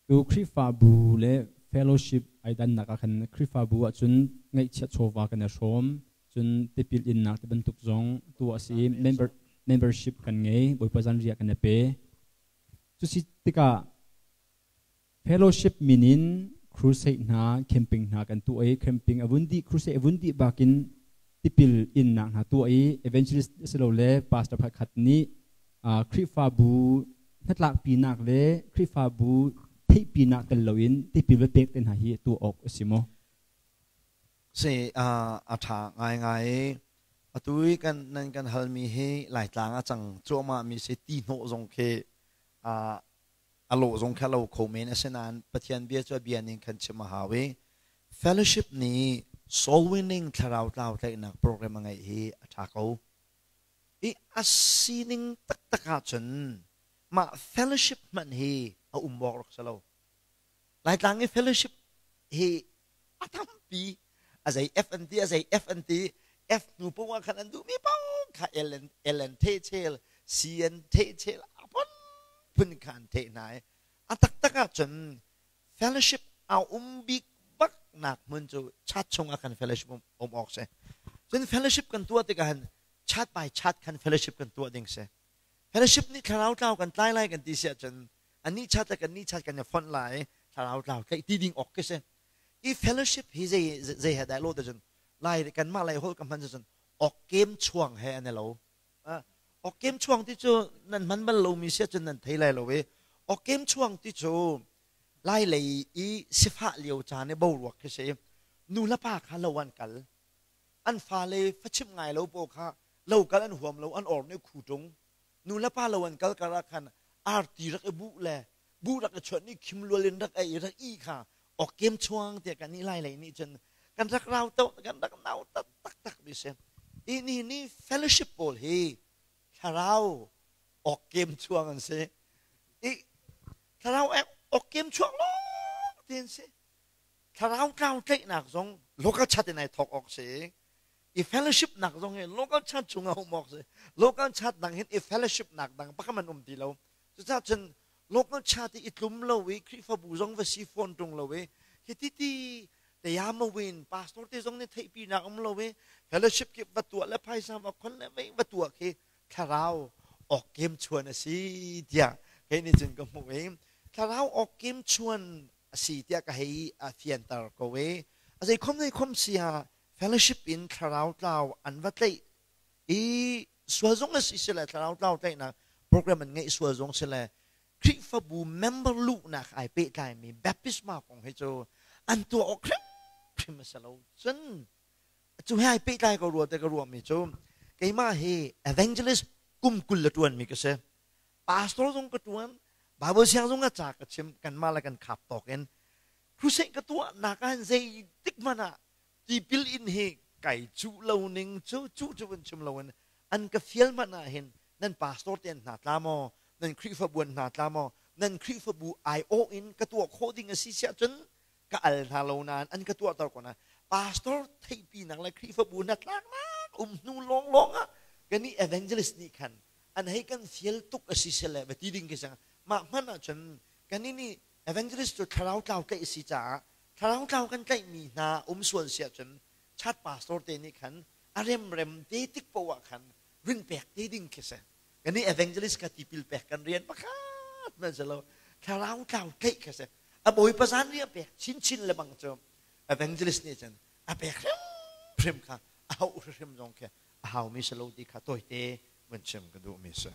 Tu Khrihfabu le fellowship ai dannak ah khan Khrihfabu ahcun ngeihchiah chawva kan i hrawm, cun tipil innak ti bantuk zong tuah a si i membership kan ngei, Bawipa zanriah kan i pe. Cusi tikah fellowship min in crusade hna, camping hna kan tuah i camping a vun dih, crusade a vun dih bakin tipil innak hna tuah i evangelist asilole pastor pakhat nih Khrihfabu hnatlakpinak le Khrihfabu theihpinak tel loin tipil va pek te hna hi tuah awk a si maw? Si a ṭha ngaingai i atu i kan nan kan halmi hi Laitlang a cang cuahmah mi si ti hnawh zong khi a lawh zong kha lo kho men. Asinain Pathian bia cu a bia ning khan chim a hau i fellowship nih soul winning, thlarau tlau tlaihnak program a ngeih hi a ṭha ko. I a sining taktak ahcun mah fellowship hmanh hi a um awk rak si lo. Laitlang i fellowship hi a tampi, a zei F an ti, a zei F an ti. F hnu poah khan an duhmi paoh kha L an L an theh chel, C an theh chel, a phun phun kha an theh hna i a taktak ahcun fellowship a um bik bak nak hmun cu chat chung ah khan fellowship um awk si. Cun fellowship kan tuah tikah hin chat by chat khan fellowship kan tuah ding si. Fellowship nih thlarau tlau kan tlai lai kan ti si ahcun ani chat le kan ni chat kan i fonh lai, thlarau tlau tlaih ti ding awk khi si. I fellowship hi zei zei he dah lo te cun lai kanmah lai holh ka hman cun awkkem chuang he an i lo. Awkkem chuang ti cu nan hman bal lomi si ahcun nan thei lai lo i awkkem chuang ti cu lai lei i sifah lio caan i boruak khi si. Nu le pa kha lo an kal, an fale fachimh ngai lo paw kha lo kal an huam lo, an or nih khu ṭung. Nu le pa lo an kal kar ah khan arti rak i buh le buh rak i chuan i khim lual in rak ei rak i kha awkkem chuang tiah kan nih lai lei nih cun kan rak rau to, kan rak nau tak tak mi si. I ni ni fellowship pawl hi thlarau awkkem chuang an si i thlarau awkkem chuang lawng ti an si. Thlarau tlau tlaihnak zong local chat in ai thawk awk si i fellowship nak zong hi local church chung ah um awk si. Local church dang hin i fellowship nak dang pakhat man um ti lo. Cucaah cun local church i tlum lo i Khrihfabu zong va si fawn ṭung lo i hi ti ti tayamawin pastor te zong nih theihpi nak um lo i fellowship kip va tuah le phaisa va khon le vei va tuah khi thlarau awkkem chuan a si tiah kei nih cun ka hmuh i thlarau awkkem chuan a si tiah ka hei fianter ko i a zei khom zei khom si ah fellowship in thlarau tlau an va tlaih i sual zong a si sile, thlarau tlau tlaihnak program an ngeih sual zong sile, Khrihfabu member luhnak ai pehtlaimi baptisma kong hi cu an tuah awk hrimhrim a si lo. Cun cu he ai pehtlai ko rua te ka ruahmi cu keimah hi evangelist kum 20 le ṭuanmi ka si, pastor zong ka ṭuan, Bible siang zong a ca ka chim. Kanmah le kan khap tawk in crusade ka tuahnak ah zei tik hmanh ah tipil in hi kai cuh lo ning cu cuh cu vun chim loin an ka fial hmanh ah hin nan pastor te an hna tla maw, nan Khrihfabu an hna tla maw, nan Khrihfabu aiawh in ka tuah khawh ding a si siah cun ka al hna lo nain an ka tuahter ko na pastor theihpinak le Khrihfabu hnatlaknak um hnu lawnglawng ah kan i evangelist nih khan an hei kan fial tuk a si sele va ti ding khi sang. Mah hmanh ah cun kan nih evangelist cu thlarau tlau tlaih a si caah thlarau tlau kan tlaihmi hna um sual si ahcun chat pastor te nih khan a remrem te tik poah khan rin pek te ding khi si. Kan nih evangelist ka tipil pek kan rian pakhat man si lo, thlarau tlau tlaih kha si. A Bawipa zan ria pek chinchin le bang cu evangelist nih cun a pek hrimhrim kha a hauh hrimhrim zong khi a haumi si lo ti kha tawite vun chim ka duhmi si.